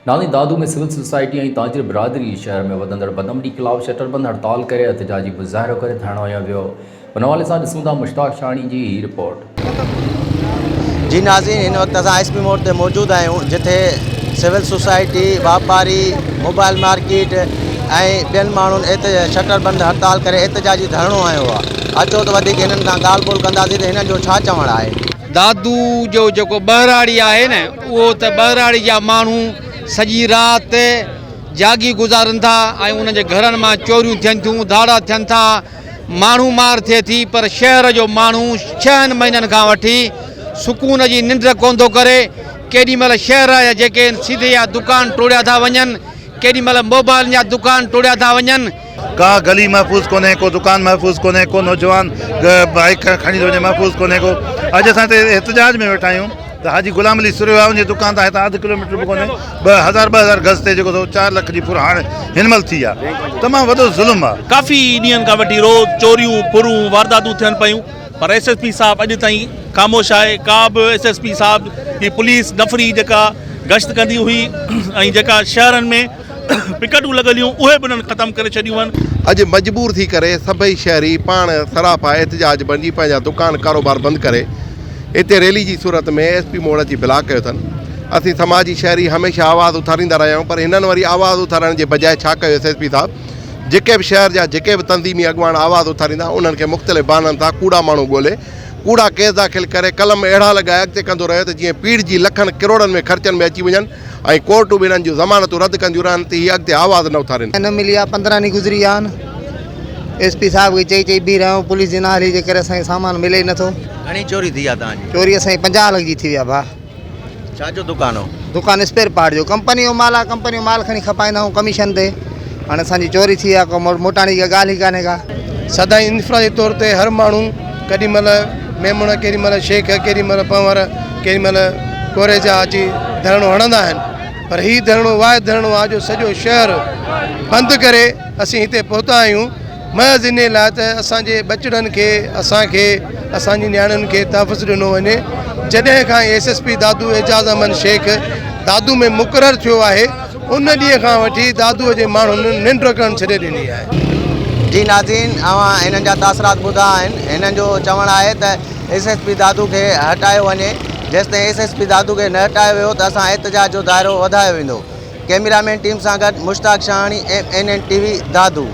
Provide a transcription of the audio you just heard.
نالي Dadu ۾ civil society ۽ تاجر برادري شهر ۾ وڌندڙ بدامني خلاف شٽر بند هڙتال ڪري احتجاجي مظاهرو ڪري ڌرڻو هنيو ويو. ان حوالي سان ڏسون ٿا مشتاق شاهاڻي جي هي رپورٽ. جي ناظرين هن وقت اسان ايس پي موڙ تي موجود آهيون جتي سول سوسائٽي، واپاري، موبائل مارڪيٽ ۽ ٻين ماڻهن شٽر بند هڙتال ڪري احتجاجي ڌرڻو هنيو آهي اچو ته وڌيڪ هنن کان ڳالهه ٻولهه ڪنداسين ته هنن جو ڇا چوڻ آهي. دادو جو جيڪو ٻهراڙي آهي نه اهو ته ٻهراڙي جا ماڻهو سڄي رات جاڳي گذارن ٿا ۽ انهن جي گهرن مان چوريون ٿين ٿيون ڌاڙا ٿين ٿا ماڻهو مار ٿئي ٿي پر شهر جو ماڻهو ڇهن مهينن کان وٺي سڪون جي ننڊ ڪونه ٿو ڪري ڪيڏي مهل شهر جا جيڪي سيڌي جا دڪان ٽوڙيا ٿا وڃن ڪيڏي مهل موبائلن جا دڪان ٽوڙيا ٿا وڃن. ڪا گلي محفوظ ڪونهي ڪو دڪان محفوظ ڪونهي ڪو نوجوان بائيڪ کڻي ٿو وڃي محفوظ ڪونهي ڪو اڄ اسان هتي احتجاج ۾ ويٺا آهيون ته حاجي غلام علي سريو آهي ان جي دڪان تان هتان اڌ ڪلوميٽر به ڪونهي 2000 2000 گز تي جيڪو سو 4 لک جي ڦر هاڻ هن مهل ٿي آهي تمام وڏو ظلم آهي. ڪافي ڏينهن کان وٺي روز چوريون ڦرون وارداتون ٿين پيون پر ايس ايس پي صاحب اڄ تائين خاموش آهي ڪا به ايس ايس پي صاحب جي پوليس نفري جيڪا گشت ڪندي هئي ۽ جيڪا شهرن ۾ پڪٽون لڳل هيون اهي به انهن ختم ڪري ڇڏيون آهن. اڄ مجبور ٿي ڪري سڀئي شهري پاڻ سراپا احتجاج بڻجي پنهنجا دڪان ڪاروبار بند ڪري هتي ريلي جي صورت ۾ ايس پي موڙ اچي بلاڪ ڪيو اٿن. اسين سماجي شهري هميشه آواز اٿاريندا رهيا آهيون پر هنن وري آواز اٿارڻ جي بجاء ڇا ڪيو ايس ايس پي صاحب جيڪي به شهر جا جيڪي به تنظيمي اڳواڻ آواز اٿاريندا انهن کي مختلف بهانن سان ڪوڙا ماڻهو ڳولي ڪوڙا ڪيس داخل ڪري قلم اهڙا لڳائي اڳتي ڪندو رهيو ته جيئن پيڙجي لکن ڪروڙن ۾ خرچن ۾ اچي وڃن ۽ ڪورٽون به انهن جون ضمانتون رد ڪنديون رهن ته هي اڳتي آواز نه اٿارين. نه ملي آ 15 ڏينهن گذري ويا آهن ايس پي صاحب کي چئي چئي بيهي رهيا آهيون پوليس جي نااهلي جي ڪري اسان کي سامان ملي ئي نٿو. گهڻي چوري ٿي آ توهان جي؟ چوري اسان جي 50 لک جي ٿي وئي آ ڀاء. ڇا جو دڪان هو؟ دڪان اسپيئر پارٽ جو ڪمپني جو مال آ ڪمپني جو مال کڻي کپائيندا آهيون ڪميشن تي هاڻي اسان جي چوري ٿي آ ڪو موٽاڻي جي ڳالهه ئي ڪانهي ڪا. سدائين انفرادي طور تي هر ماڻهو ڪيڏي مهل ميمڻ ڪيڏي مهل شيخ ڪيڏي مهل پنهور ڪيڏي مهل ڪوريجا اچي ڌرڻو هڻندا آهن پر هي ڌرڻو واحد ڌرڻو آهي جو سڄو شهر بند ڪري اسين هتي پهتا آهيون محض انهي لاء ته اسان جي ٻچڙن کي اسان کي اسان جي نياڻين کي تحفظ ڏنو وڃي جڏهن کان S S P Dadu Ejaz Ahmed Shaikh Dadu ۾ مقرر ٿيو آهي ان ڏينهن کان وٺي دادو جي ماڻهن ننڊ ڪرڻ ڇڏي ڏني آهي. جي ناظرين اوهان هنن جا تاثرات ٻڌا آهن هنن جو چوڻ آهي ته ايس ايس پي دادو کي هٽايو وڃي جيستائين ايس ايس پي دادو کي نه هٽايو ويو ته اسان احتجاج جو دائرو وڌايو ويندو ڪئميرا مين ٽيم سان گڏ Mushtaq Shahani M N N T V Dadu.